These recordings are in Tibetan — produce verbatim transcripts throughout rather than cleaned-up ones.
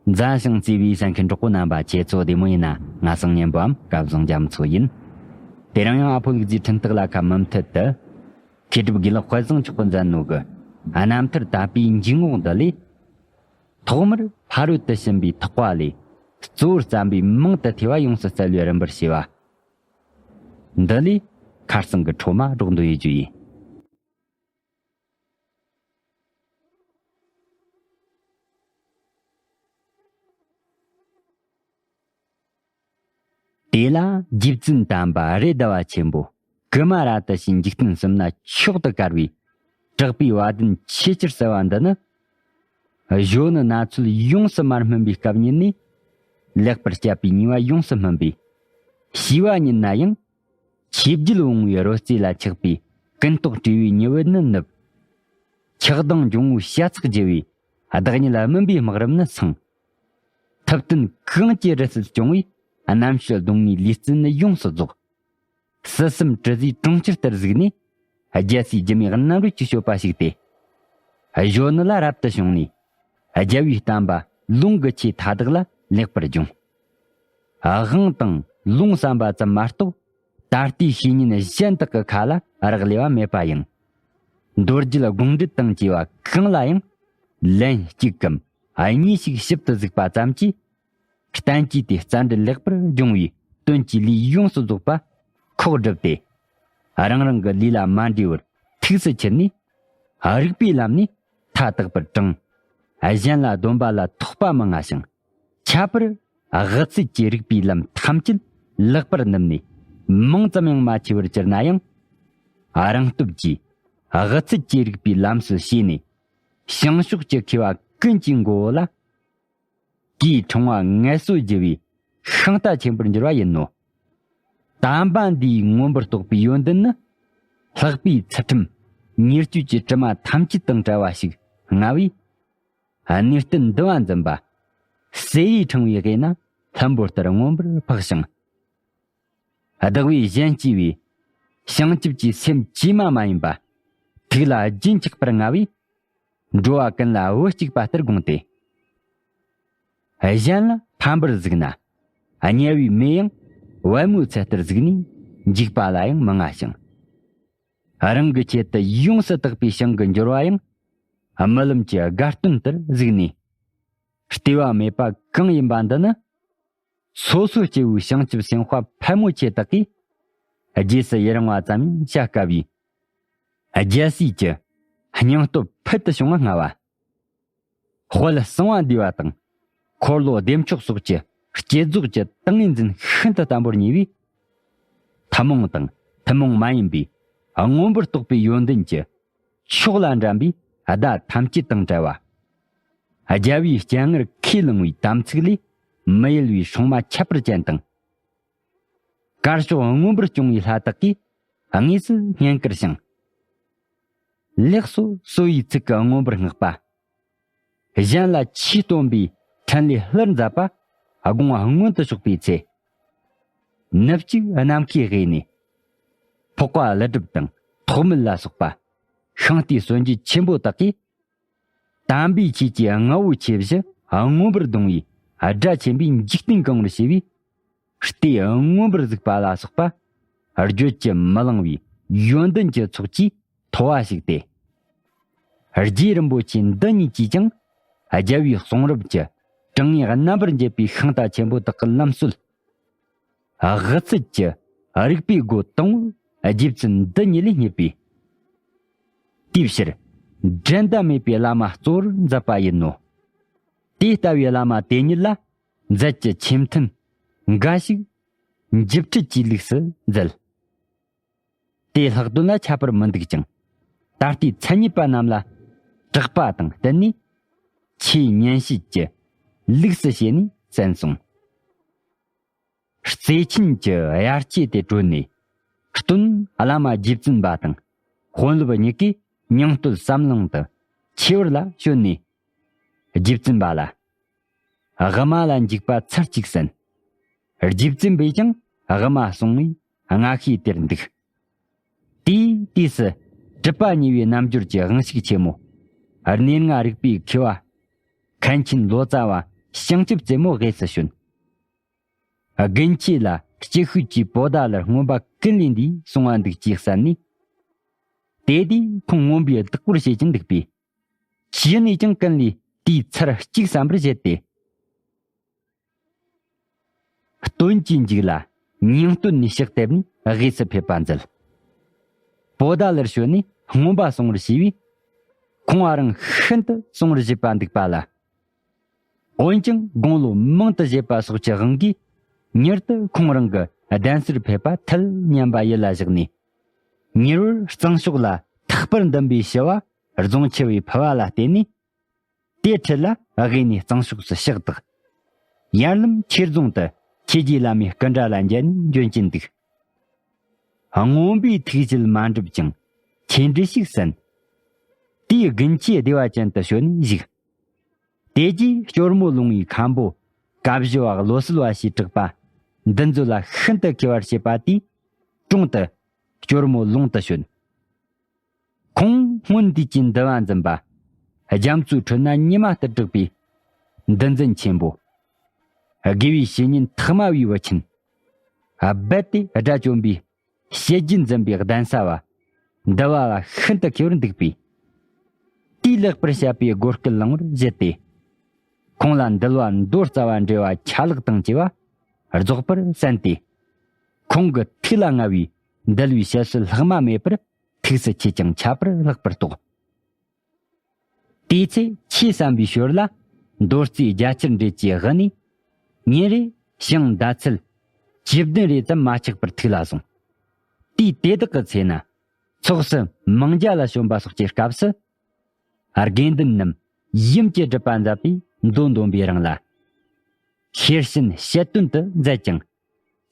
མཛའ་ཞིང་བརྩེ་བའི་གསན་མཁན་གྲོགས་པོ་རྣམ་པ་ཁྱེད་ཚོ་བདེ་མོ་ཡིན་ན། ང་སང་ཉན་པའམ་སྐལ་བཟང་རྒྱ་མཚོ་ཡིན། དེ་རིང་ཡང་ཨ་ཕོ་ལུག་རྫིའི་འཕྲིན་སྟེགས་ལ་ཁ་མུ་མཐུད་དུ། མཁས་གྲུབ་དགེ་ལེགས་དཔལ་བཟང་མཆོག་གིས་མཛད་ནོ་གི་རྣམ་ཐར་དད་པའི་འཇུག་ངོགས་འདི་ལས། ཐོག་མར་ཕ་རོལ་ཏུ་ཕྱིན་པའི་ཐེག་པ་ལས། གཙོ་བོར་བརྩམས་པའི་མང་དུ་ཐོས་པ་ཡོངས་སུ་བཙལ་བའི་རིམ་པར་ཕྱེ་བ། འདི་ལས་ཁ་རྩང་གི་འཕྲོ་མ་སྒྲོག་འདོན་ཡེ་རྒྱུ་ཡིན། དེ་ལ་རྗེ་བཙུན་དམ་པ་རེད་མདའ་བ་ཆེན་པོ་ཀུ་མ་ར་ཏི་ཞེས་འཇིག་རྟེན་གསུམ་ན་མཆོག་ཏུ་དཀར་བའི་གྲགས་པའི་བ་དན་ཆེས་ཆེར་གསལ་བ་འདི་ནི། གཞོན་ནུ་ན་ཚོད་ཡོངས་སུ་མ་སྨིན་པའི་སྐབས་ཉིད་ནས། ལེགས་པར་སྤྱད་པའི་ནུས་པ་ཡོངས་སུ་སྨིན་པས། ཤི་བ་ཉིད་ན་ཡང་། ཆོས་བརྒྱུད་འོང་བའི་རོལ་རྩེད་ལ་ཆགས་པའི་ཀུན་རྟོག་བྲལ་བའི་ཉི་འོད་ནི་ནུབ། ཆགས་སྡང་འབྱུང་བོའི་ཤ་ཚགས་བརྗེ་བའི་བདག་ཉིད་སྨིན་པའི་སྨག་རུམ་ནི་སངས། ཐུབ་བསྟན་གང་གི་རི་སུལ་སྐྱོང་བའི་རྣམ་དཔྱོད་གདོང་ལྔའི་ལུས་རྩལ་ནི་ཡོངས་སུ་རྫོགས། སྲིད་གསུམ་དྲི་ཟའི་གྲོང་ཁྱེར་ལྟར་གཟིགས་ནས། རྒྱལ་སྲས་སྒྱུ་མའི་རྣམ་རོལ་གྱི་སྤྱོད་པ་ཞིག་སྟེ། གཞོན་ནུ་ལ་རབ་ཏུ་བྱུང་ནས། རྒྱལ་བའི་བསྟན་པ་ལུང་གི་ཆོས་མཐའ་དག་ལ་ལེགས་པར་སྦྱོང་། དབང་དང་ལུང་བསམ་པ་ཙམ་མ་གཏོགས། ད་ལྟའི་བཤེས་གཉེན་གཞན་དག་གི་ཁ་ལ་རག་ལས་པ་མེད་པ་ཡང་། མདོ་རྒྱུད་དགོངས་འགྲེལ་དང་བཅས་པ་གང་ལ་ཡང་། ལན་གཅིག་གམ་གཉིས་ཤིག་ཞིབ་ཏུ་གཟིགས་པ་ཙམ་གྱིས། བསྟན་བཅོས་དེ་རྩ་འགྲེལ་ལེགས་པར་སྦྱོང་བའི་དོན་གྱི་ལས་ཡོངས་སུ་རྫོགས་པ་ཁོག་བསྒྲུབས་ཏེ། རང་རང་གི་ལས་ལ་མ་འདྲེས་པར་ཐུགས་སུ་ཆུད་ནས། རིགས་པའི་ལམ་ནས་མཐའ་དག་པར་དྲངས། གཞན་ལ་སྡོམ་པ་ལ་ཐོགས་པ་མི་མངའ་ཞིང་། ཁྱད་པར་དབུ་ཚད་ཀྱི་རིགས་པའི་ལམ་ཐམས་ཅད་ལེགས་པར་ནུབ་ནས་མིང་ཙམ་ཡང་མ་ཆོས་པར་གྱུར་ན་ཡང་། རང་སྟོབས་ཀྱིས་དབུ་ཚད་ཀྱི་རིགས་པའི་ལམ་སྲོལ་ཤེས་ནས། བྱང་ཕྱོགས་ཀྱི་མཁས་པ་ཀུན་གྱི་མགོ་བོ་ལ། གོས་ཕྲེང་བ་ངལ་གསོ་བགྱི་བའི་ཤིང་རྟ་ཆེན་པོར་འགྱུར་བ་ཡིན་ནོ། དམ་པ་འདིའི་མངོན་པར་རྟོགས་པའི་ཡོན་ཏན་ནི། ལྷག་པའི་ཚུལ་ཁྲིམས་ཉེས་སྤྱོད་ཀྱི་དྲི་མ་ཐམས་ཅད་དང་བྲལ་བ་ཞིག་མངའ་བས། གནས་བརྟན་འདུ་བ་འཛིན་པ། གསེར་ཡིས་ཕྲེང་བའི་དབུས་ན་ལྷུན་པོ་ལྟར་མངོན་པར་འཕགས་ཤིང་། བདག་བས་གཞན་གཅེས་པའི་བྱང་ཆུབ་ཀྱི་སེམས་བཅོས་མ་མ་ཡིན་པ། ཐུགས་ལ་རྒྱུན་ཆགས་པར་མངའ་བས། འགྲོ་བ་ཀུན་ལ་བུ་གཅིག་པ་ལྟར་དགོངས་ཏེ། གཞན་ལ་ཕན་པར་གཟིགས་ན། དམྱལ་བའི་མེ་ཡང་པད་མོའི་ཚལ་ལྟར་གཟིགས་ནས་འཇིགས་པ་ལ་ཡང་མི་མངའ་ཞིང་། རང་གི་ཆེད་དུ་ཡོངས་སུ་དག་པའི་ཞིང་གི་འབྱོར་བ་ཡང་རྨི་ལམ་གྱི་དགའ་སྟོན་ལྟར་གཟིགས་ནས། ལྟེ་བ་མེད་པ་གང་ཡིན་པ་འདི་ནི། སོ་སོ་སྐྱེ་བོའི་བྱང་ཆུབ་སེམས་དཔའ་ཕལ་མོ་ཆེ་དག་གིས་རྗེས་སུ་ཡི་རང་བ་ཙམ་ཡང་བྱ་དཀའ་བའི། རྒྱལ་སྲས་ཀྱི་སྙིང་སྟོབས་ཕུལ་དུ་བྱུང་བ་མངའ་བ། དཔལ་གསང་བ་འདུས་པ་དང་འཁོར་ལོ་བདེ་མཆོག་སོགས་ཀྱི་བསྐྱེད་རྫོགས་ཀྱི་ཏིང་ངེ་འཛིན་ཤིན་ཏུ་དམ་པོར་ཉེ་བས། ཐུན་མོང་དང་ཐུན་མོང་མ་ཡིན་པའི་མངོན་པར་རྟོགས་པའི་ཡོན་ཏན་གྱི་མཆོག་ལ་འགྲན་པའི་བརྡ་ཐམས་ཅད་དང་བྲལ་བ། རྒྱལ་བའི་སྤྱན་སྔར་ཁས་བླངས་པའི་དམ་ཚིག་ལས་མི་གཡེལ་བའི་སྲུང་མ་ཁྱད་པར་ཅན་དང་། དཀར་ཕྱོགས་མངོན་པར་སྐྱོང་བའི་ལྷ་དག་གིས་དངོས་སུ་བསྙེན་བཀུར་ཞིང་། ལེགས་སོ་གསོལ་བའི་ཚིག་གིས་མངོན་པར་བསྔགས་པ། གཞན་ལ་ཆོས་སྟོན་པའི་ཕྲིན་ལས་ལྷུར་མཛད་པ་དགོངས་པ་མངོན་དུ་ཕྱོགས་པའི་ཚེ། ནུབ་གཅིག་ནམ་མཁའི་དབུས་ནས། འཕགས་པ་ཀླུ་སྒྲུབ་དང་ཐོགས་མེད་ལ་སོགས་པ། ཤིང་རྟའི་སྲོལ་འབྱེད་ཆེན་པོ་དག་གིས། དམ་པའི་ཆོས་ཀྱི་རྔ་བོ་ཆེ་བཞི་མངོན་པར་གདུང་བའི་སྒྲ་ཆེན་པོས་འཇིག་རྟེན་གང་བར་བྱས་པའི། ལྟས་མངོན་པར་གཟིགས་པ་ལ་སོགས་པ། བརྗོད་ཀྱིས་མི་ལང་བའི་ཡོན་ཏན་གྱི་ཚོགས་ཀྱིས་མཐོ་བ་ཞིག་སྟེ། རྗེ་རིན་པོ་ཆེ་འདི་ཉིད་ཀྱིས་ཀྱང་རྒྱལ་བའི་གསུང་རབ་ཀྱི་དྲང་ངེས་རྣམ་པར་འབྱེད་པའི་ཤིང་རྟ་ཆེན་པོ་དག་གི་ལམ་སྲོལ། དབུ་ཚད་ཀྱི་རིགས་པའི་སྒོ་དང་པོ་རྗེ་བཙུན་འདི་ཉིད་ལས་རྙེད་པས། དེའི་ཕྱིར་འགྲན་ཟླ་མེད་པའི་བླ་མ་གཙོ་བོར་མཛད་པ་ཡིན་ནོ། དེ་ལྟ་བུའི་བླ་མ་དེ་ཉིད་ལ་མཛད་ཀྱི་ཆོས་མཐུན་འགའ་ཞིག་འཇིབ་ཁྲིད་ཀྱི་ལུགས་སུ་མཛད། དེ་ལྷག་དོན་ལ་ཁྱད་པར་མི་འདུག་ཅིང་། ད་ལྟའི་མཚན་ཉིད་པ་རྣམས་ལ་གྲགས་པ་དང་བསྟུན་ནས་ཆོས་ཉན་བྱེད་ཀྱི་ལུགས་སུ་བྱས་ནས་གསན་གསུངས། རྩེ་ཆེན་གྱི་དབྱར་སྐྱེས་དེ་གྲོལ་ནས། སྟོན་བླ་མ་རྗེ་བཙུན་པ་དང་དཔོན་སློབ་གཉིས་ཀས་སྙིང་སྟོབས་བསམ་བློ་དུ་ཆེ་བར་ལ་བྱོན་ནས། རྗེ་བཙུན་པ་ལ་དབུ་མ་ལ་འཇུག་པ་ཚར་གཅིག་གསན། རྗེ་བཙུན་པས་ཀྱང་དབུ་མ་གསུང་བའི་སྔ་ཤོས་དེར་འདུག། དེའི་དུས་སུ་གྲུབ་པ་གཉིས་པའི་རྣལ་འབྱོར་གྱི་དབང་ཕྱུག་ཆེན་མོ། གནས་ལྔ་རིག་པའི་མཁས་པ། མཁན་ཆེན་ལོ་ཙཱ་བ་ བྱང་ཆུབ་རྩེ་མོ་དབུས་སུ་བྱོན། དགུན་ཆོས་ལ་སྐྱིད་ཤོས་ཀྱི་པོ་ཏཱ་ལར་རྔོན་པ་ཀུན་ལས་འདིས་སོང་བ་འདུག་ཅེས་གསན་ནས། དེ་དུས་ཁོང་རྔོན་པའི་བདག་པོར་བྱེད་ཀྱིན་འདུག་པས། ཕྱིས་ནས་ཀྱང་ཀུན་ལས་དེའི་ཚར་གཅིག་བསམ་པར་བཞེད་དེ། སྟོན་གྱི་མཇུག་ལ་ཉིང་སྟོན་ནས་ཕྱག་བཏབ་ནས་དབུས་སུ་ཕེབས་པ་མཛད། པོ་ཏཱ་ལར་བྱོན་ནས་རྔོན་པ་སོང་བར་བྱས་པས། ཁོང་ང་རང་ཤིན་ཏུ་སོང་བར་བཞེད་པ་འདུག་པ་ལ། འོན་ཀྱང་དགུང་ལོ་མང་དུ་བཞེས་པ་སོགས་ཀྱི་དབང་གིས། མྱུར་དུ་ཁོང་རང་གི་གདན་སར་ཕེབས་པ་ཐལ་སྙམ་པ་ཡིད་ལ་བཞག་ནས། མྱུར་བར་གཙང་ཕྱོགས་ལ་ཐེག་པར་འདུན་པའི་ཞི་བ་རྫོང་ཆེ་བའི་ཕུ་བ་ལ་བརྟེན་ནས། དེ་འཕྲལ་ལ་དབུས་ནས་གཙང་ཕྱོགས་སུ་ཕྱག་བཏགས། ཡར་ལམ་ཆོས་རྫོང་དུ་ཆོས་རྗེ་བླ་མའི་སྐུ་འདྲ་ལ་མཇལ་ནས་འབྱོན་གྱིན་འདུག། རྔོན་པའི་ཐུགས་བཞེད་མ་འགྲུབ་ཅིང་ཆོས་འབྲེལ་ཞིག་གསན། དེའི་དགུན་ཆོས་བདེ་བ་ཅན་དུ་བྱོན་ནས་བཞུགས། དེ་རྗེས་སྐྱོར་མོ་ལུང་བའི་མཁན་པོ་བཀའ་བཞི་བ་བློ་གསལ་བ་ཞེས་གྲགས་པ་འདི་ཚོ་ལ་ཤིན་ཏུ་མཁས་པར་བྱེད་པ་དེས་དྲུང་དུ་སྐྱོར་མོ་ལུང་དུ་བྱོན། ཁོང་སྔོན་དུས་ཀྱི་འདུལ་བ་འཛིན་པ་རྒྱ་མཚོའི་ཁྲོད་ན་ཉི་མ་ལྟར་གྲགས་པའི་འདུལ་འཛིན་ཆེན་པོ། དགེ་བའི་བཤེས་གཉེན་ཐོག་མ་བའི་བུ་ཆེན། རྦད་དེ་དགྲ་བཅོམ་པའི་བཤད་རྒྱུད་འཛིན་པའི་གདན་ས་བ། འདུལ་བ་ལ་ཤིན་ཏུ་མཁས་པར་འདུག་པས། དེས་ལེགས་པར་བཤད་པའི་སྒོ་སྐལ་བླང་བར་བཞེད་དེ། ཁོང་ལ་འདུལ་བ་མདོ་རྩ་བ་འགྲེལ་བ་ཆ་ལག་དང་བཅས་པ་རྫོགས་པར་གསན་ཏེ། ཁོང་གི་ཐུགས་ལ་མངའ་བའི་འདུལ་བའི་བཤད་སྲོལ་ལྷག་མ་མེད་པར་ཐུགས་སུ་ཆུད་ཅིང་ཁྱབ་པར་ལྷག་པར་རྟོགས། དེའི་ཚེ་ཆོས་བསམ་པའི་ཞོར་ལ་མདོ་རྩིས་རྒྱ་ཆེར་འགྲེལ་གྱི་དབུ་ནས། ཉིན་རེ་ཞིང་ཟླ་ཚེས་བཅུ་བདུན་རེ་ཙམ་མ་ཆག་པར་ཐུགས་ལ་བཟུང་། དུས་དེ་དག་གི་ཚེ་ན་ཚོགས་སུ་མང་ཇ་ལ་བྱོན་པ་སོགས་ཀྱི་སྐབས་སུ། དགེ་འདུན་རྣམས་ཡུམ་གྱི་སྒྲུབ་པ་མཛད་པས་མདོ་འདོན་པའི་རིང་ལ། ཤེར་ཕྱིན་བཤད་དོན་དུ་མཛད་ཅིང་།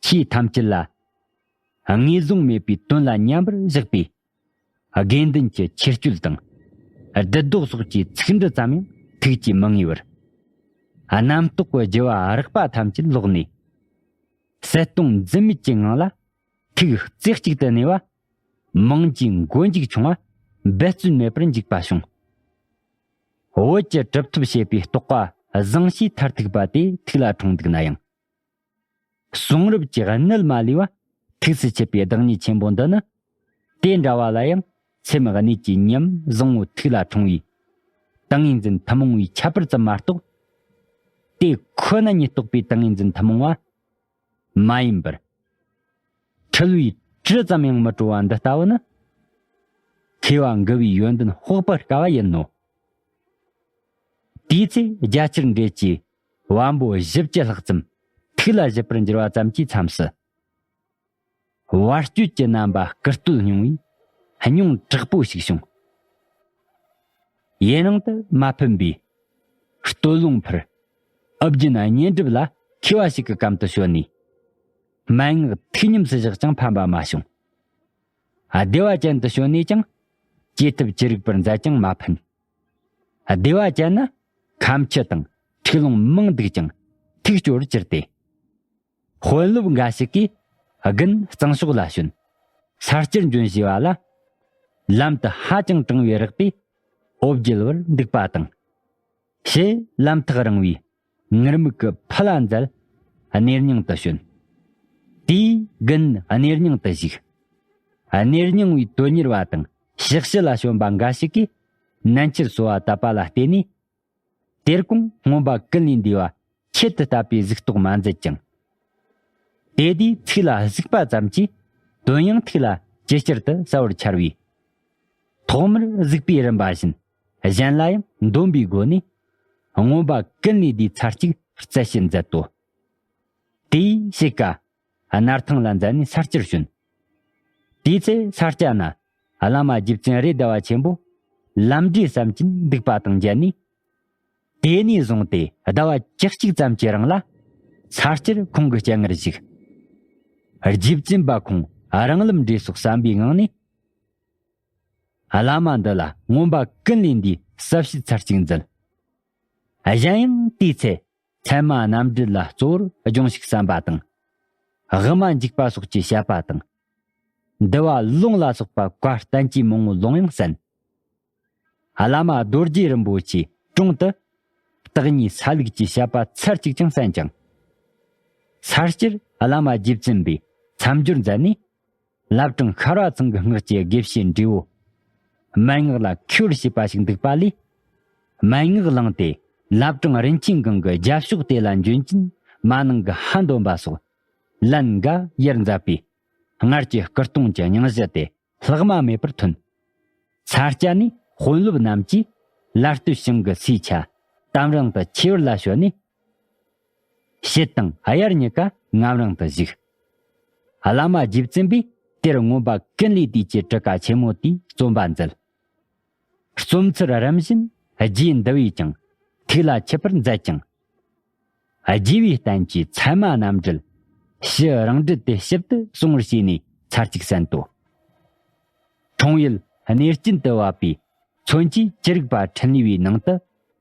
ཆོས་ཐམས་ཅད་ལ་ངེས་བཟུང་མེད་པའི་དོན་ལ་མཉམ་པར་བཞག་པས། དགེ་འདུན་གྱི་ཆོས་སྤྱོད་དང་། སྡུད་ལྡོག་སོགས་ཀྱི་ཚིག་འབྲུ་ཙམ་ཡང་ཐུགས་ཀྱིས་མི་ངེས་པར། རྣམ་རྟོག་གི་རྒྱུ་བ་རགས་པ་ཐམས་ཅད་ལོག་ནས། གསལ་སྟོང་འཛིན་མེད་ཀྱི་ངང་ལ་ཐུགས་རྩེ་གཅིག་ཏུ་གནས་པ། མང་ཆེའི་མགོ་མཇུག་ཆུང་བ་འབད་བརྩོན་མེད་པར་འཇུག་པ་བྱུང་། བོད་ཀྱི་གྲུབ་ཐོབ་བྱེད་པའི་རྟོགས་པ་བཟང་ཞེས་མཐར་ཐུག་པ་དེ་ཐུགས་ལ་འཁྲུངས་འདུག་ན་ཡང་། གསུང་རབ་ཀྱི་གནད་མ་ལུས་པ་ཐུགས་སུ་ཆུད་པའི་བདག་ཉིད་ཆེན་པོ་འདི་ནི། དེ་འདྲ་བ་ལ་ཡང་སེམས་གནས་ཀྱི་ཉམས་བཟང་བོ་ཐུགས་ལ་འཁྲུངས་པའི་ཏིང་ངེ་འཛིན་ཐུན་མོང་བའི་ཁྱད་པར་ཙམ་མ་གཏོགས། དེ་ཁོ་ན་ཉིད་རྟོགས་པའི་ཏིང་ངེ་འཛིན་ཐུན་མོང་བ་མ་ཡིན་པར། འཁྲུལ་བའི་དྲི་ཙམ་ཡང་མི་བྲོ་བ་འདི་ལྟ་བུ་ནི། མཁས་པ་མགུ་བའི་ཡོན་ཏན་དཔོག་པར་དཀའ་བ་ཡིན་ནོ། དེའི་ཚེ་རྒྱ་ཆེར་འགྲེལ་གྱི་བམ་པོ་བཞི་བཅུ་ལྷག་ཙམ་ཐུགས་ལ་བཞག་པར་འགྱུར་བ་ཙམ་གྱི་མཚམས་སུ། བར་གཅོད་ཀྱི་རྣམ་པ་སྐུར་བསྟོད་སྙིང་བའི་སྙིང་དྲག་པོ་ཞིག་བྱུང་། ཡུན་རིང་དུ་མ་ཕན་པའི་སྟོད་ལུང་ཕུར་ཨུ་རྒྱན་བསྙེན་སྒྲུབ་ལ་མཁས་པ་ཞིག་གི་གམ་དུ་བྱོན་ནས། མན་ངག་ཐུགས་ཉམས་སུ་བཞག་ཀྱང་ཕན་པ་མ་བྱུང་། བདེ་བ་ཅན་དུ་བྱོན་ནས་ཀྱང་བཅོས་ཐབས་ཅི་རིགས་པར་མཛད་ཀྱང་མ་ཕན། བདེ་བ་ཅན་ན་ཁ་མཆུ་དང་འཁྲུག་ལོང་མང་འདུག་ཀྱང་ཐུགས་སྐྱོ་བར་གྱུར་ཏེ། དཔོན་སློབ་འགའ་ཞིག་གིས་དགུན་གཙང་ཕྱོགས་ལ་བྱོན། ས་སྐྱར་འབྱོན་ཞེས་པ་ལ། ལམ་དུ་ཧ་ཅང་གྲང་བས་རེག་པས་འོ་བརྒྱལ་བར་འདུག་པ་དང་། ཞེས་ལམ་ཐག་རིང་བས་ངུར་སྨྲིག་གི་ཕུ་ལ་འཛེགས་གནས་རྙིང་དུ་བྱོན། དེས་དགུན་གནས་རྙིང་དུ་བཞུགས། གནས་རྙིང་བའི་དོན་གཉེར་བ་དང་ཕྱག་ཕྱི་ལ་བྱོན་པ་འགའ་ཞིག་གིས་ནན་ཆེར་གསོལ་བ་བཏབ་པ་ལ་བརྟེན་ནས། དེར་ཁོང་རྔོན་པ་ཀུན་ལས་འདས་པ་ཁྱད་དུ་བསད་པའི་གཟུགས་རྟོག་མ་མཛད་ཅིང་། དེ་དུས་ཚིག་ལ་གཟིགས་པ་ཙམ་གྱིས་དོན་ཡང་ཐུགས་ལ་ཇི་ལྕི་ལྟར་གསལ་བར་འཆར་བས། ཐོག་མར་གཟིགས་པའི་རིམ་པ་བཞིན་གཞན་ལ་ཡང་འདོན་པའི་སྒོ་ནས་རྔོན་པ་ཀུན་ལས་འདས་ཚར་གཅིག་རྩད་ཞིབ་མཛད་དོ། དེའི་ཕྱེད་ཀ་སྣར་ཐང་ལ་མཛད་ནས་ས་སྐྱར་བྱོན། དེའི་ཚེ་ས་སྐྱ་ན་བླ་མ་རྗེ་བཙུན་རེད་མདའ་བ་ཆེན་པོ་ལམ་འབྲས་བསམ་གྱིན་འདུག་པ་དང་མཇལ་ནས། དེ་ནས་བཟུང་སྟེ་ཟླ་བ་བཅུ་གཅིག་ཙམ་གྱི་རིང་ལ་ས་སྐྱར་ཁོང་གི་སྤྱན་སྔར་བཞུགས། རྗེ་བཙུན་པ་ཁོང་རང་ལམ་འབྲས་སོགས་བསམ་པའི་ངང་ནས། བླ་མ་འདི་ལ་རྔོན་པ་ཀུན་ལས་འདས་གསལ་བྱེད་ཚར་གཅིག་མཛད། གཞན་ཡང་དེའི་ཚེ་ཚད་མ་རྣམ་འགྲེལ་ལ་གཙོ་བོར་སྦྱོང་ཞིག་བསམ་པ་དང་། དབུ་མ་འཇུག་པ་སོགས་ཀྱི་བཤད་པ་དང་། འདུལ་བ་ལུང་ལ་སོགས་པ་བཀའ་བསྟན་གྱི་མང་བོ་ལུང་ཡང་གསན། བླ་མ་རྡོ་རྗེ་རིན་པོ་ཆེའི་དྲུང་དུ་ བརྟག་གཉིས་སལ་ལུགས་ཀྱི་བཤད་པ་ཚར་གཅིག་ཀྱང་གསན་ཅིང་། ས་སྐྱར་བླ་མ་རྗེ་བཙུན་པས་མཚམས་སྦྱོར་མཛད་ནས། བླ་བྲང་ཤར་བ་ཚང་གི་སྔགས་ཀྱི་དགེ་བཤེས་འབྲས་བུ། མན་ངག་ལ་མཁས་པར་བྱེད་པ་ཞིག་འདུག་པ་ལས། མན་ངག་བླངས་ཏེ་བླ་བྲང་རིན་ཆེན་སྒང་གི་རྒྱབ་ཕྱོགས་དེ་ལ་འབྱོན་གྱིན་མ་ནང་གི་ཧ་འདོན་པ་སོགས་ལན་འགའ་ཡར་མཛད་པས། སྔར་གྱི་སྐུ་སྟོང་གི་སྙིང་གཞི་དེ་ལྷག་མ་མེད་པར་ཐོན། ས་སྐྱ་ནས་དཔོན་སློབ་རྣམས་ཀྱིས་ལ་སྟོད་ཞིང་གི་སའི་ཆ་དམ་རིང་དུ་ཆེ་བར་ལ་བྱོན་ནས། ཕྱི་དང་དབྱར་གཉིས་ཀ་ངམ་རིང་དུ་བཞུགས། བླ་མ་རྗེ་བཙུན་པས་དེར་མངོན་པ་ཀུན་ལས་བཏུས་ཀྱི་གྲུ་ཁ་ཆེན་མོ་དེའི་རྩོམ་པ་མཛད། རྩོམ་ཚུལ་རིམ་བཞིན་རྗེ་འདི་བས་ཀྱང་ཐུགས་ལ་ཆུད་པར་མཛད་ཅིང་། རྗེ་བའི་བསྟན་བཅོས་ཚད་མ་རྣམ་འགྲེལ། ཞི་རང་འགྲེལ་དེ་ཞིབ་ཏུ་གསུང་བར་བྱས་ནས་ཚར་གཅིག་གསན་ཏོ། འཁྲུངས་ཡུལ་གནས་རྐྱེན་དུ་བབས་པའི་མཚོན་བྱེད་ཅི་རིགས་པ་འཕྲིན་ལས་པའི་ནང་དུ་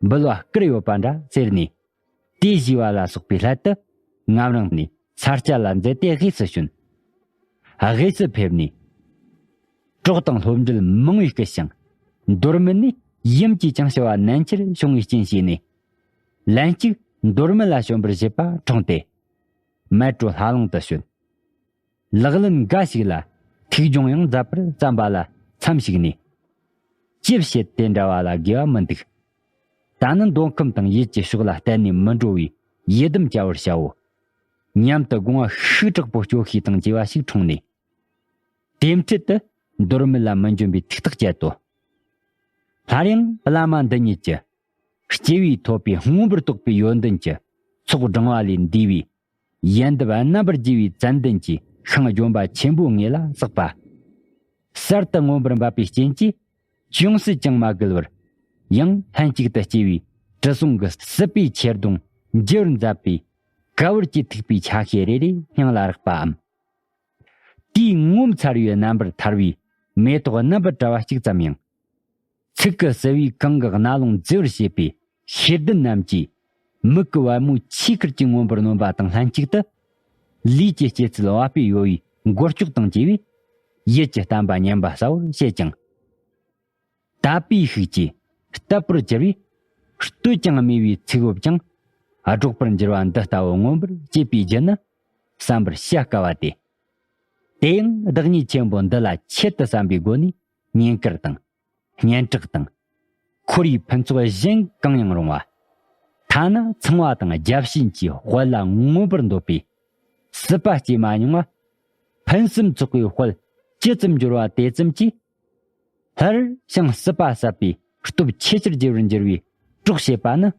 འབུལ་བ་བསྐུར་ཡོད་པ་འདྲ་ཟེར་ནས། དེ་ཞུས་པ་ལ་སོགས་པའི་སླད་དུ་ངམ་རིང་ནས་ས་སྐྱ་ལ་འཛེགས་ཏེ་དབུས་སུ་བྱོན། དབུས་སུ་ཕེབས་ནས། གྲོགས་དང་སློབ་འབྲེལ་མང་བས་བསྐུལ་ཞིང་། མདོ་སྨད་ནས་ཡུམ་གྱིས་ཀྱང་ཞུ་བ་ནན་ཆེར་བྱུང་བའི་རྐྱེན་བྱས་ནས། ལན་གཅིག་མདོ་སྨད་ལ་བྱོན་པར་བཞེད་པ་འཁྲུངས་ཏེ། མལ་གྲོ་ལྷ་ལུང་དུ་བྱོན། ལག་ལེན་འགའ་ཞིག་ལ་ཐུགས་སྦྱོང་ཡང་མཛད་པར་བརྩམས་པ་ལ་མཚམས་ཞུགས་ནས། ཅི་བྱེད་དེ་འདྲ་བ་ལ་དགོས་པ་མི་འདུག་ད་ནི་མདོ་ཁམས་དང་ཡུལ་གྱི་ཕྱོགས་ལ་གཏན་ནས་མི་འགྲོ་བའི་ཡི་དམ་བཅའ་བར་བྱའོ། སྙམ་དུ་དགོངས་པ་ཤུགས་དྲག་པོ་སྐྱོ་ཤས་དང་བཅས་པ་ཞིག་འཁྲུངས་ནས། དེ་འཕྲལ་དུ་མདོ་སྨད་ལ་མི་འབྱོན་པའི་ཐུགས་ཐག་བཅད་དོ། སླར་ཡང་བླ་མ་འདི་ཉིད་ཀྱི་སྐྱེ་བས་ཐོབ་པའི་མངོན་པར་རྟོགས་པའི་ཡོན་ཏན་གྱི་ཚོགས་བགྲང་བ་ལས་འདས་པའི་ཡལ་འདབ་རྣམ་པར་རྒྱས་པའི་ཙན་དན་གྱི་ཤིང་ལྗོན་པ་ཆེན་པོའི་ངོས་ལ་བསགས་པ། གསར་དུ་མངོན་པར་འབབ་པའི་རྐྱེན་གྱིས་ཅུང་ཟད་ཀྱང་མ་འགུལ་བར། ཡང་ལྷན་ཅིག་ཏུ་སྐྱེས་པའི་དྲི་བསུང་གི་སྲིད་པའི་ཆེར་གདུང་འགྱུར་མཛད་པའི་ག་བུར་གྱི་ཐིགས་པའི་ཆ་ཤས་རེ་རེ་སྙིང་ལ་རེག་པའམ། དེའི་ངོ་མཚར་བའི་རྣམ་པར་ཐར་བའི་མེ་ཏོག་རྣམ་པར་བཀྲ་བ་གཅིག་ཙམ་ཡང་། ཚིག་གི་བསིལ་བས་གང་གི་རྣ་ལུང་མཛེས་པར་བྱེད་པའི་ཤེས་ལྡན་རྣམས་ཀྱིས་མིག་གི་པད་མོའི་ཆོས་ཁུར་གྱིས་མངོན་པར་ནོན་པ་དང་ལྷན་ཅིག་ཏུ། ལུས་ཀྱི་སྐྱེད་ཚལ་བ་སྤུའི་ཡོལ་བའི་མགོ་ལྕོག་དང་བཅས་པས་ཡིད་ཀྱི་བསྟན་པ་ཉམས་པ་གསལ་བོར་བྱེད་ཅིང་། དད་པའི་ཤུགས་ཀྱིས་དད་པར་གྱུར་པས་བསྟོད་ཀྱང་སྨྲས་པའི་ཚིག་འོབ་ཀྱང་སྒྲོག་པར་འགྱུར་བ་འདི་ལྟ་བུ་མངོན་པར་བྱེད་པའི་རྒྱུ་ནི་བསམ་པར་བྱ་དཀའ་བ་སྟེ། དེ་ཡང་བདག་ཉིད་ཆེན་པོ་འདི་ལ་ཆེད་དུ་བསམ་པའི་སྒོ་ནས་བསྙེན་བཀུར་དང་། སྙན་གྲགས་དང་། ཁོར་ཡུག་ཕུན་ཚོགས་གཞན་གང་ཡང་རུང་བ། ཐ་ན་ཚངས་པ་དང་བརྒྱ་བྱིན་གྱི་དཔལ་ལ་མངོན་པར་འདོད་པའི་སྲིད་པ་སྐྱེས་མ་མྱོང་བ། ཕུན་སུམ་ཚོགས་པའི་དཔལ་ཇི་ཙམ་འབྱོར་བ་དེ་ཙམ་གྱིས། སླར་ཡང་སྲིད་པ་ཟད་པའི་སྟོབས་ཆེ་ཆེར་རྒྱས་པར་འགྱུར་བའི་གྲོགས་བྱེད་པ་ནི།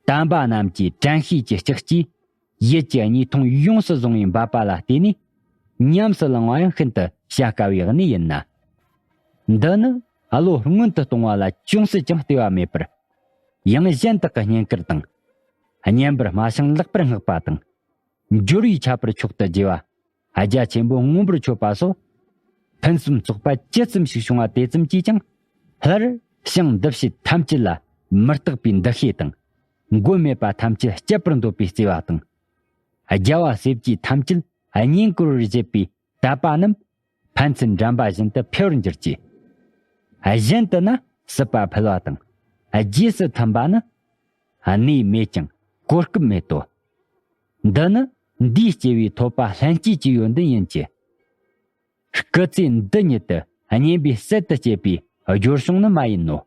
དམ་པ་རྣམས་ཀྱི་དྲན་ཤེས་ཀྱི་ལྕགས་ཀྱུས་ཡིད་ཀྱི་གཉིས་འཐུང་ཡོངས་སུ་བཟུང་བའི་འབད་པ་ལ་བརྟེན་ནས་ཉམས་སུ་བླང་བ་ཡང་ཤིན་ཏུ་བྱ་དཀའ་བའི་གནས་ཡིན་ན། འདི་ནི་བློ་སྔོན་དུ་གཏོང་བ་ལ་ཅུང་ཟད་ཀྱང་ལྟོས་པ་མེད་པར། ཡང་གཞན་དག་གི་བསྙེན་བཀུར་དང་། བསྙེན་པར་སྨྲ་ཞིང་ལེགས་པར་བསྔགས་པ་དང་། འབྱོར་བས་ཁྱབ་པར་མཆོག་ཏུ་དགྱེས་པ། རྒྱ་ཆེན་པོ་མངོན་པར་མཆོད་པ་སོགས། ཕུན་སུམ་ཚོགས་པ་ཇི་ཙམ་ཞིག་བྱུང་བ་དེ་ཙམ་གྱིས་ཀྱང་། སླར་ཡང་འདུ་བྱེད་ཐམས་ཅད་ལ་མི་རྟག་པའི་འདུ་ཤེས་དང་། མགོན་མེད་པ་ཐམས་ཅད་སྐྱོབ་པར་འདོད་པའི་བརྩེ་བ་དང་། རྒྱལ་བ་སྲས་བཅས་ཐམས་ཅད་བསྙེན་བཀུར་བར་བྱེད་པའི་དད་པ་རྣམས་ཕན་ཚུན་འགྲན་པ་བཞིན་དུ་འཕེལ་བར་འགྱུར་གྱི། གཞན་དུ་ན་སྲིད་པ་འཕེལ་བ་དང་། རྗེས་སུ་མཐུན་པ་ནི། གནས་མེད་ཀྱང་གོ་སྐབས་མེད་དོ། འདི་ནི་འདིས་སྐྱེ་བའི་ཐོབ་པ་ལྷན་སྐྱེས་ཀྱི་ཡོན་ཏན་ཡིན་གྱི། སྐུ་ཚེ་འདི་ཉིད་དུ་གཉེན་པོའི་སྲད་དུ་སྐྱེས་པའི་སྦྱོར་བྱུང་ནི་མ་ཡིན་ནོ།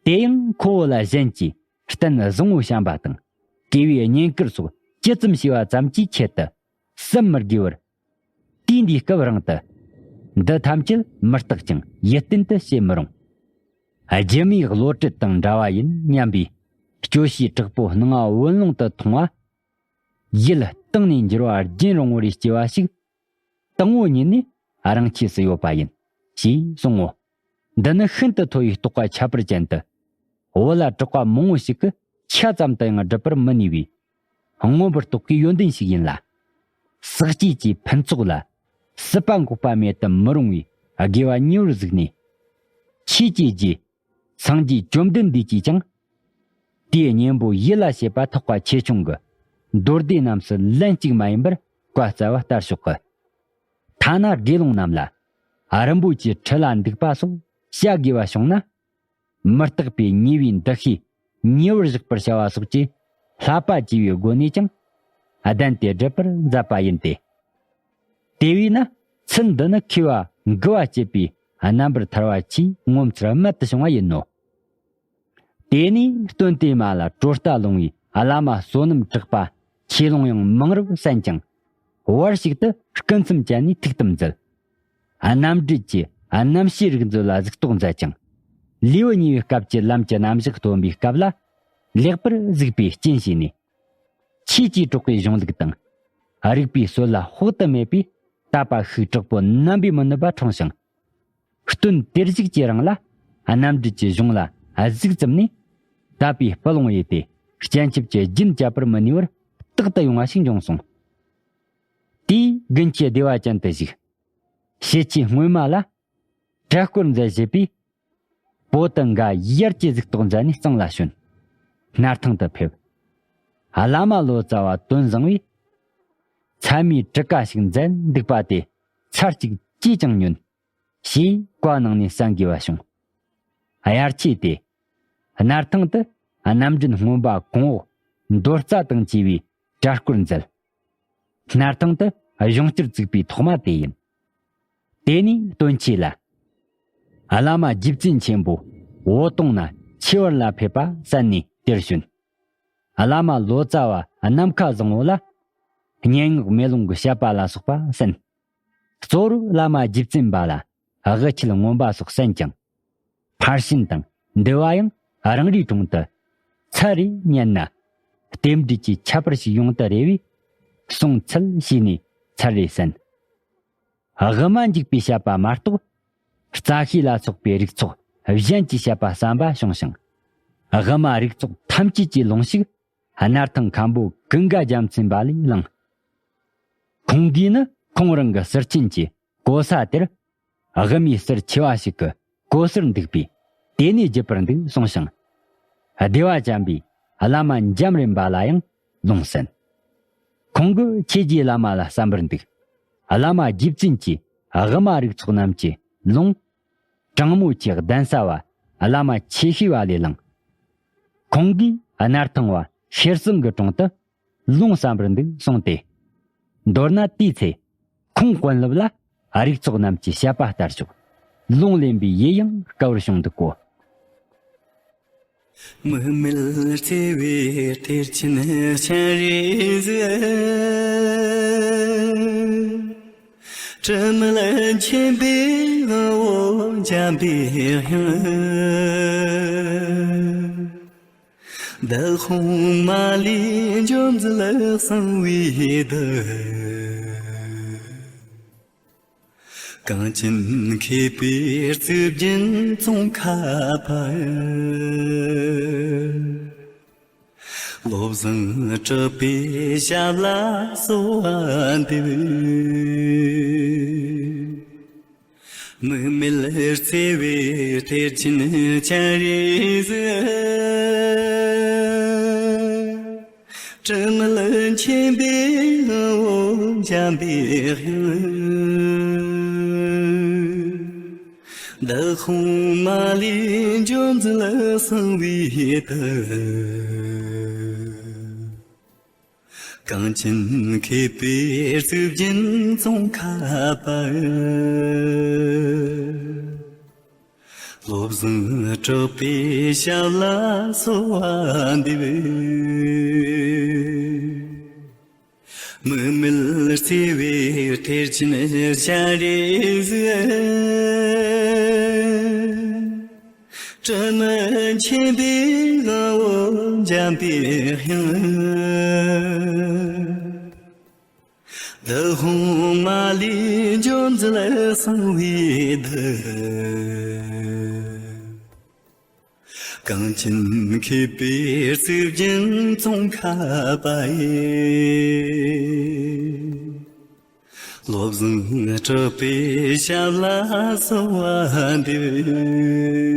དེ་ཡང་ཁོ་བོ་ལ་གཞན་གྱིས་གཏན་བཟང་བོ་བཤམས་པ་དང་། དགེ་བའི་བསྙེན་བཀུར་སོགས་ཇི་ཙམ་བྱས་པ་ཙམ་གྱིས་ཁྱད་དུ་བསམ་མི་དགོས་པར། དུས་འདིའི་སྐབས་རིང་དུ། འདི་ཐམས་ཅད་མི་རྟག་ཅིང་ཡིད་བརྟན་དུ་བྱེད་མི་རུང་། སྒྱུ་མའི་བློ་གྲོས་དང་འདྲ་བ་ཡིན་སྙམ་པའི་སྐྱོ་ཤས་དྲག་པོ་སྣང་བ་བུན་ལོང་དུ་མཐོང་བ། ཡིད་གཏིང་ནས་འགྱུར་བ་རྒྱུན་རིང་བོར་སྐྱེ་བ་ཞིག་དང་པོ་ཉིད་ནས་རང་ཆས་སུ་ཡོད་པ་ཡིན་ཞེས་གསུང་ངོ་། འདི་ནི་ཤིན་ཏུ་མཐོ་བའི་རྟོགས་པ་ཁྱད་པར་ཅན་དུ། བོད་ལ་གྲགས་པ་མང་བོ་ཞིག་གིས་ཆ་ཙམ་དུ་ཡང་སྒྲུབ་པར་མི་ནུས་པའི་མངོན་པར་རྟོགས་པའི་ཡོན་ཏན་ཞིག་ཡིན་ལ། ཟག་བཅས་ཀྱི་ཕུན་ཚོགས་ལ་སྲིད་པ་འགོག་པ་མེད་དུ་མི་རུང་བའི་དགེ་བ་གཉིས་པར་གཟིགས་ནས། ཆོས་ཀྱི་རྗེ་སངས་རྒྱས་བཅོམ་ལྡན་འདས་ཀྱིས་ཀྱང་། དེའི་གཉེན་པོ་ཡིད་ལ་བྱེད་པ་ཐེག་པ་ཆེ་ཆུང་གི་མདོ་སྡེ་རྣམས་སུ་ལན་གཅིག་མ་ཡིན་པར་བཀའ་སྩལ་བ་ལྟར་ཞོག་གི། ཐ་ན་དགེ་སློང་རྣམས་ལ་རིན་པོ་ཆེའི་ཁྲི་ལ་འདུག་པ་སོགས་བྱ་དགོས་པ་བྱུང་ན། མི་རྟག་པའི་ཉེས་པའི་འདུ་ཤེས་ ཉེ་བར་བཞག་པར་བྱ་བ་སོགས་ཀྱི་བསླབ་པ་བཅས་པའི་སྒོ་ནས་ཀྱང་གདན་དེ་སྒྲུབ་པར་མཛད་པ་ཡིན་ཏེ། དེ་བས་ན་ཚུལ་འདི་ནི་མཁས་པ་མགུ་བ་བྱེད་པའི་རྣམ་པར་ཐར་བ་ཆེས་ངོ་མཚར་རྨད་དུ་བྱུང་བ་ཡིན་ནོ། དེ་ནས་སྟོན་དེ་མ་ལ་གྲོལ་རྟ་ལོང་བའི་བླ་མ་བསོད་ནམས་གྲགས་པ་ཆོས་ལོང་ཡང་མང་རབས་གསན་ཅིང་། བར་ཞིག་ཏུ་སྐུ་མཚམས་བཅད་ནས་ཐུགས་དམ་མཛད། རྣམ་འགྲེལ་གྱི་རྣམ་བཤད་རིག་མཛོད་ལ་གཟིགས་རྟོག་མཛད་ཅིང་། ལེའུ་གཉིས་པའི་སྐབས་ཀྱི་ལམ་གྱི་རྣམ་གཞག་སྟོན་པའི་སྐབས་ལ་ལེགས་པར་གཟིགས་པས་རྐྱེན་བྱས་ནས། ཆོས་ཀྱི་གྲོགས་པའི་གཞུང་ལུགས་དང་། རིག་པའི་སྲོལ་ལ་དཔག་ཏུ་མེད་པའི་དད་པ་ཤུགས་དྲག་པོ་ནམ་པའི་མི་ནུབ་པ་འཁྲུངས་ཤིང་། སྟོན་དེར་གཞུག་ཀྱི་རིང་ལ་རྣམ་འགྲེལ་གྱི་གཞུང་ལ་གཟིགས་ཙམ་ནས་དད་པའི་སྤུ་ལོང་ཡོད་དེ། སྤྱན་ཆབ་ཀྱི་རྒྱུན་བཅད་པར་མི་ནུས་པར་རྟག་ཏུ་ཡོང་བ་ཞིག་འབྱུང་སོང་། དེས་དགུན་ཁའི་བདེ་བ་ཅན་དུ་བཞུགས། ཕྱི་ཆའི་སྔོན་མ་ལ་གྲལ་སྐོར་མཛད་བཞེས་པས། པོ་ཏི་འགའ་ཡར་གྱི་གཟིགས་རྟོག་མཛད་ནས་གཙང་ལ་བྱོན། སྣར་ཐང་དུ་ཕེབས། བླ་མ་ལོ་ཙཱ་བ་དོན་བཟང་བས། ཚད་མའི་གྲུ་ཁ་ཞིག་མཛད་འདུག་པ་དེ་ཚར་གཅིག་ཅིས་ཀྱང་ཉོན། ཞེས་བཀའ་གནང་ནས་གསན་དགོས་པ་བྱུང་། དབྱར་ཆོས་ཏེ། སྣར་ཐང་དུ་རྣམ་འདྲེན་སྔོན་པ་གོང་འོག་མདོ་རྩ་དང་བཅས་པའི་གྲལ་སྐོར་མཛད། སྣར་ཐང་དུ་གཞུང་སྒྱུར་བཙུགས་པའི་ཐོག་མ་དེ་ཡིན། དེ་ནས་སྟོན་ཆོས་ལ། བླ་མ་རྗེ་བཙུན་ཆེན་པོ་འོད་སྟོང་ན་ཆོས་བར་ལ་ཕེབས་པ་གསན་ནས་དེར་བྱོན། བླ་མ་ལོ་ཙཱ་བ་ནམ་མཁའ་བཟང་བོ་ལ་སྙན་ངག་མེ་ལོང་གི་བཤད་པ་ལ་སོགས་པ་གསན། གཙོ་བོར་བླ་མ་རྗེ་བཙུན་པ་ལ་དབུ་ཁྱུད་མངོན་པ་སོགས་གསན་ཀྱང་། ཕར་ཕྱིན་དང་འདུལ་བ་ཡང་རང་རེའི་དྲུང་དུ་ཚར་རེ་ཉན་ན། རྟེན་འབྲེལ་གྱི་ཁྱད་པར་ཞིག་ཡོང་དུ་རེ་བས་གསུང་ཚུལ་ཞུས་ནས་ཚར་རེ་གསན། དབུ་མ་འཇུག་པའི་བཤད་པ་མ་གཏོགས། རྩ་ཤེས་ལ་སོགས་པའི་རིགས་ཚོགས་གཞན་གྱི་བཤད་པ་བསམ་པ་བྱུང་ཞིང་། དབུ་མ་རིགས་ཚོགས་ཐམས་ཅད་ཀྱི་ལུང་ཞིག་སྣར་ཐང་མཁན་པོ་ཀུན་དགའ་རྒྱལ་མཚན་པ་ལས་བླངས། ཁོང་གིས་ནི་ཁོང་རང་གི་ཟུར་ཆེན་གྱི་གོ་ས་དེར་དབུ་མའི་ཟུར་ཆེ་བ་ཞིག་གི་གོ་སར་འདུག་པས་དེ་ནས་བརྒྱུད་པར་འདུག་གསུངས་ཤིང་། བདེ་བ་ཅན་པའི་བླ་མ་འཇམ་རིན་པ་ལ་ཡང་ལུང་གསན། ཁོང་གིས་ཆོས་རྗེ་བླ་མ་ལ་གསན་པར་འདུག་བླ་མ་རྗེ་བཙུན་གྱིས་དབུ་མ་རིགས་ཚོགས་རྣམས་ཀྱི་ལུང་། དྲང་མོ་ཆེ་གདན་ས་བ་བླ་མ་ཆོས་ཤེས་པ་ལས་བླངས། ཁོང་གིས་སྣར་ཐང་བ་ཤེར་སེང་གི་དྲུང་དུ་ལུང་གསན་པར་འདུག་གསུངས་ཏེ། མདོར་ན་དེའི་ཚེ་ཁོང་དཔོན་སློབ་ལ་རིགས་ཚོགས་རྣམས་ཀྱི་བཤད་པ་ལྟར་ཞོག་ལུང་ལེན་པའི་ཡིད་ཡང་དཀའ་བར་བྱུང་འདུག་གོ། མི་མེད་བརྩེ་བའི་གཏེར་ཆེན་སྤྱན་རས་གཟིགས། དྲི་མེད་མཁྱེན་པའི་ངོ་བོ་འཇམ་པའི་དབྱངས། འདུ་ཁང་མ་ལུས་འཇོམས་མཛད་གསང་བའི་གདུལ། གངས་ཅན་མཁས་པའི་གཙུག་རྒྱན་ཙོང་ཁ་པ། བློ་བཟང་གྲགས་པའི་ཞབས་ལ་གསོལ་བ་འདེབས། མི་མེད་བརྩེ་བའི་གཏེར་ཆེན་སྤྱན་རས་གཟིགས། དྲི་མེད་མཁྱེན་པའི་ངོ་བོ་འཇམ་པའི་དབྱངས། འདུ་ཁང་མ་ལུས་འཇོམས་མཛད་གསང་བའི་གདུལ། གངས་ཅན་མཁས་པའི་གཙུག་རྒྱན་ཙོང་ཁ་པ། བློ་བཟང་གྲགས་པའི་ཞབས་ལ་གསོལ་བ་འདེབས། མི་མེད་བརྩེ་བའི་གཏེར་ཆེན་སྤྱན་རས་གཟིགས། དྲི་མེད་མཁྱེན་པའི་ངོ་བོ་འཇམ་པའི་དབྱངས། འདུ་ཁང་མ་ལུས་འཇོམས་མཛད་གསང་བའི་གདུལ། གངས་ཅན་མཁས་པའི་གཙུག་རྒྱན་ཙོང་ཁ་པ་ཡི། བློ་བཟང་གྲགས་པའི་ཞབས་ལ་གསོལ་བ་འདེབས།